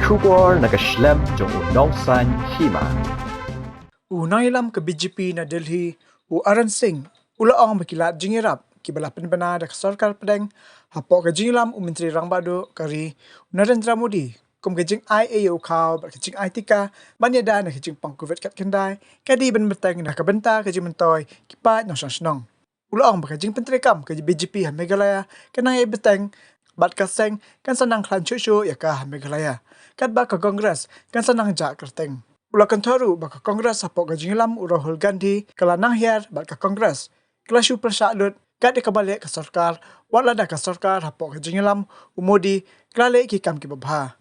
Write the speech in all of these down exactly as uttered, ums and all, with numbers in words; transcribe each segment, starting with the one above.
Khubor na ka shlem jong u Nongsaiñ Hima. U nongïalam ka B J P na Delhi, u Arun Singh, u la ong ba ki lad jingïarap kiba la pynbna da ka sorkar pdeng hapoh ka jingïalam u Myntri Rangbah Duh ka ri, u Narendra Modi, kum ka jingai ei ïa u khaw bad ka jingai tika ban ïada na ka jingpang Covid khatkhyndai, ka dei ban bteng na ka bynta ka jingmyntoi ki paid nongshong shnong. U la ong ba ka jingpyntreikam ka B J P ha Meghalaya ka nang ïai bteng bad ka seng kan sa nang khlaiñ shuh shuh ïa ka ha Meghalaya, katba ka Congress kan sa nang jah kyrteng. U la kynthoh ruh ba ka Congress hapoh ka jingïalam u Rahul Gandhi ka la nang hiar bad ka Congress ka la shu pyrshah lut, kat ïa kaba leh ka sorkar, wat lada ka sorkar hapoh ka jingïalam u Modi ka la leh ki kam kiba bha.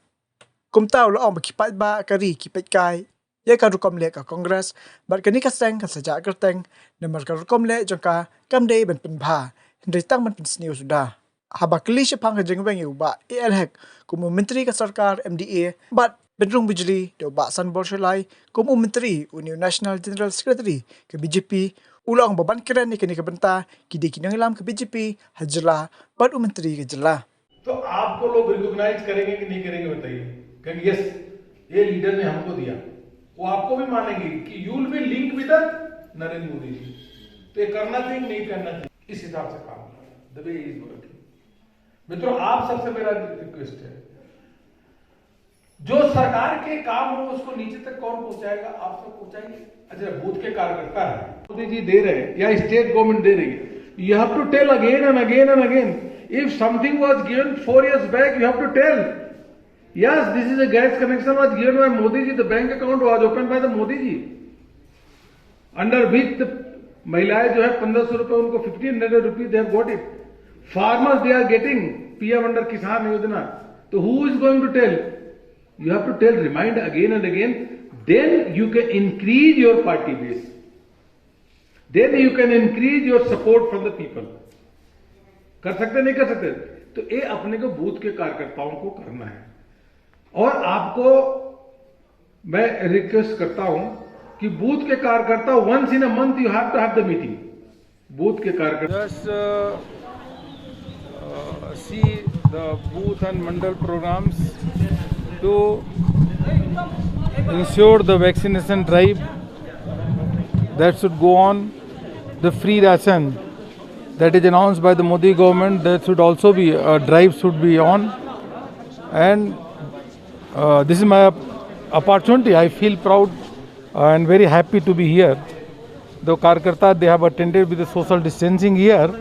Kumta u la ong ba ki paidbah ka ri ki peitkai ïa ka rukom leh ka Congress bad kane ka seng kan sa jah kyrteng, namar ka rukom leh jong ka kam dei ban pynbha, hynrei tang ban pynsniew suda. Haba kylli shaphang ka jingweng ïa u Bah A L Hek kum u Myntri ka sorkar M D A bad Bynrung Bijli da u Bah Sanbor Shullai kum u Myntri une u National General Secretary ka B J P, u la ong ba ban kren ïa kane ka bynta ki dei ki nongïalam ka B J P ha jylla bad u Myntri ka jylla. तो आपको लोग रिकॉग्नाइज करेंगे कि नहीं करेंगे, बताइए। कहेंगे, यस, ये लीडर ने हमको दिया। वो आपको भी मानेंगे कि you will be link with Narendra Modi ji. तो ये करना चाहिए कि नहीं करना चाहिए? इस हिसाब से काम करना, द वे इज वर्किंग। मित्रों, आप सबसे मेरा रिक्वेस्ट है, जो सरकार के काम हो उसको नीचे तक कौन पहुंचाएगा? आप सब पहुंचाएंगे। अच्छा, बूथ के कार्यकर्ता है, मोदी जी दे रहे हैं या स्टेट गवर्नमेंट दे रही है, you have to tell again and again and again. If something was given four years back, you have to tell. Yes, this is a gas connection was given by Modi ji, the bank account was opened by the Modi ji. Under which the महिलाएं जो है पन्द्रह सौ रुपए उनको fifteen hundred rupees they have got it. Farmers they are getting P M under Kisan Yojana. तो who is going to tell? You have to tell, remind again and again. Then you can increase your party base. Then you can increase your support from the people. कर सकते, नहीं कर सकते? तो ये अपने को बूथ के कार्यकर्ताओं को करना है। और आपको मैं रिक्वेस्ट करता हूं कि बूथ के कार्यकर्ता, once in a month you have to have the meeting. Booth के कार्यकर्ता, just uh, uh, see the booth and mandal programs to ensure the vaccination drive that should go on, the free ration that is announced by the Modi government, that should also be, uh, drive should be on. And uh, this is my opportunity. I feel proud and very happy to be here. The Karkarta, they have attended with the social distancing here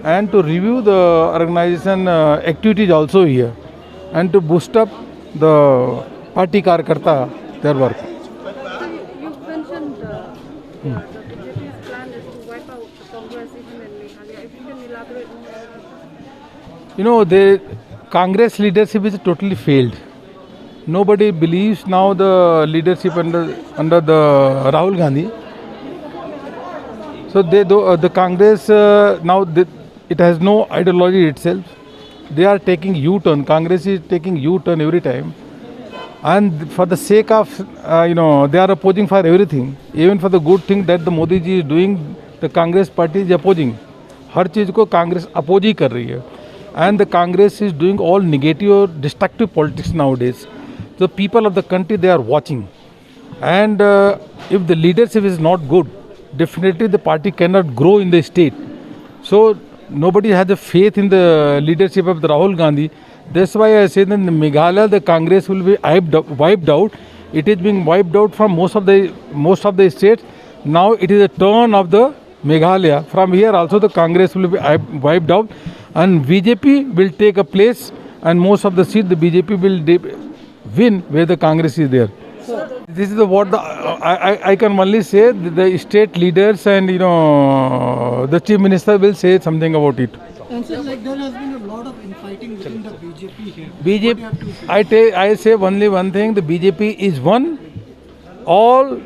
and to review the organization uh, activities also here and to boost up the party Karkarta, their work. You've mentioned uh, the B J P's plan is to wipe out the Congress even in Meghalaya. If you can elaborate more. You know, the Congress leadership is totally failed. Nobody believes now the leadership under under the Rahul Gandhi. So they do, uh, the Congress uh, now they, it has no ideology itself. They are taking U-turn. Congress is taking U-turn every time, and for the sake of uh, you know, they are opposing for everything, even for the good thing that the Modi ji is doing, the Congress party is opposing. हर चीज को कांग्रेस अपोज ही कर रही है. And the Congress is doing all negative or destructive politics nowadays. The people of the country, they are watching. And uh, if the leadership is not good, definitely the party cannot grow in the state. So nobody has a faith in the leadership of the Rahul Gandhi. That's why I say that in Meghalaya the Congress will be wiped, wiped out. It is being wiped out from most of the most of the states. Now it is a turn of the Meghalaya. From here also the Congress will be wiped out, and B J P will take a place, and most of the seat the B J P will win where the Congress is there. This is the, what the, I, I, I can only say the state leaders and, you know, the chief minister will say something about it. And sir, like, there has been a lot of infighting within the B J P here. B J P, I, ta- I say only one thing, the B J P is one. All,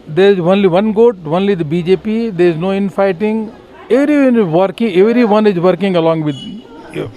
there is only one good, only the B J P. There is no infighting. Everyone is working, everyone is working along with you.